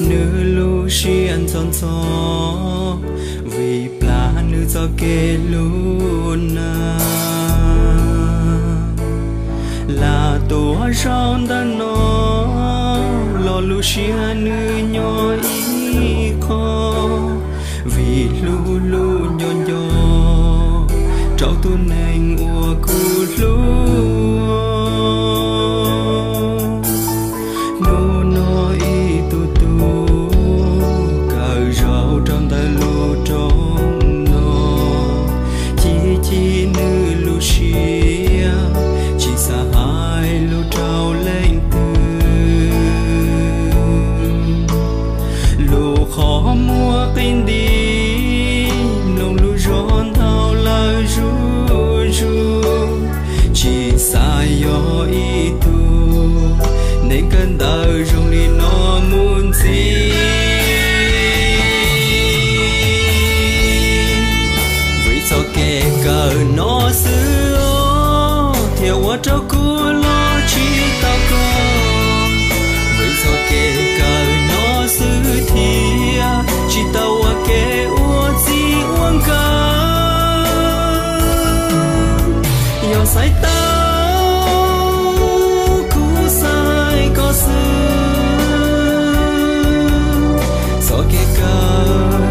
Nws lub siab ntxhov ntxhov vim plam nws txoj kev hlub na. Lam tuaj zaum ntawm no los lub siab nws nyob ib qho, vim hlub hlub nco nco rau tus neeg uas kuv hlub. Hnub no ib tug tub kawm zaum rau ntawm lub roob no, chim chim nws lub siab tsis xav hais lus rau leej twg. Lub qhov muag qi nti, mloog lub zog ntau lawm zuj zus, tsis xav yog ib tug neeg kawm ntawv zoo li no mus ntxiv. Vim txoj kev kawm no xwb thiaj ua rau kuv los tsis tau koj. Vim txoj kev kawm no xwb thiaj tsis tau ua ke ua txij ua nkawm. Yog xaiv tau kuv xaiv koj xwb, txoj kev kawm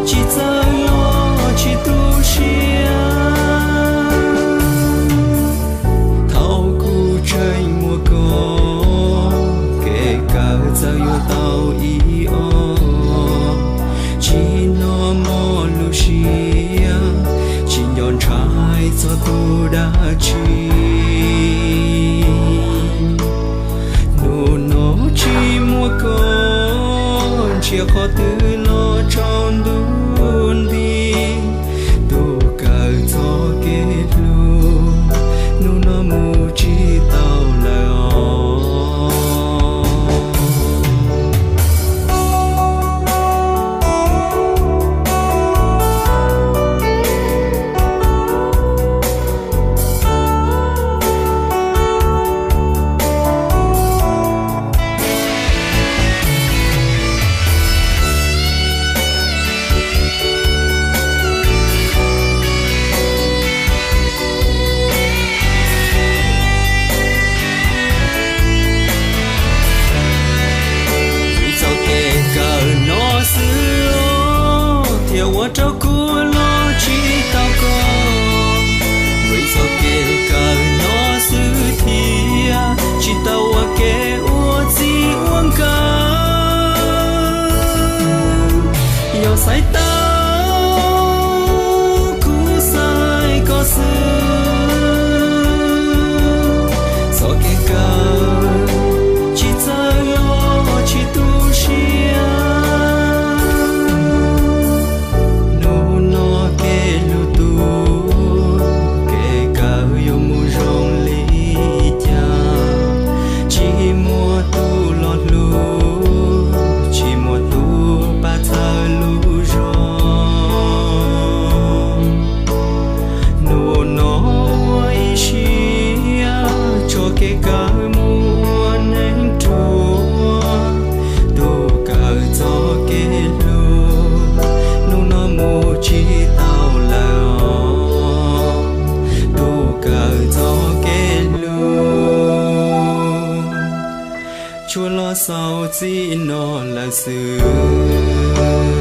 tsis txawj los tsis tu siab. Thaum kuv tseem muaj koj, kev kawm txawm yuav tau ib ob, tsis hnov mob lub siab, tsis nco ntshai txog tus dab tsi. Hnub no tsis muaj koj, ntsia qhov twg los tsaus ntuj nti. Tus kawm txoj kev hlub, hnub no mus tsis tau lawm os. Vim txoj kev kawm no xwb thiaj ua rau kuv los tsis tau koj. Vim txoj kev kawm no xwb thiaj tsis tau ua ke ua txij ua nkawm. Yog xaiv tau kuv xaiv koj xwb, txoj kev kawm tsis txawj los tsis tu siab. Hnub no kev hlub tuaj, kev kawm yuav mus zoo li cas? Tsis muaj tus los hlub, tsis muaj tus pab txhawb lub zog. Hnub no ua ib siab tso kev kawm mus ua neeg ruam. Tus kawm txoj kev hlub, hnub no mus tsis tau lawm os. Tus kawm txoj kev hlub, tsuas los xaus txij no lawm xwb.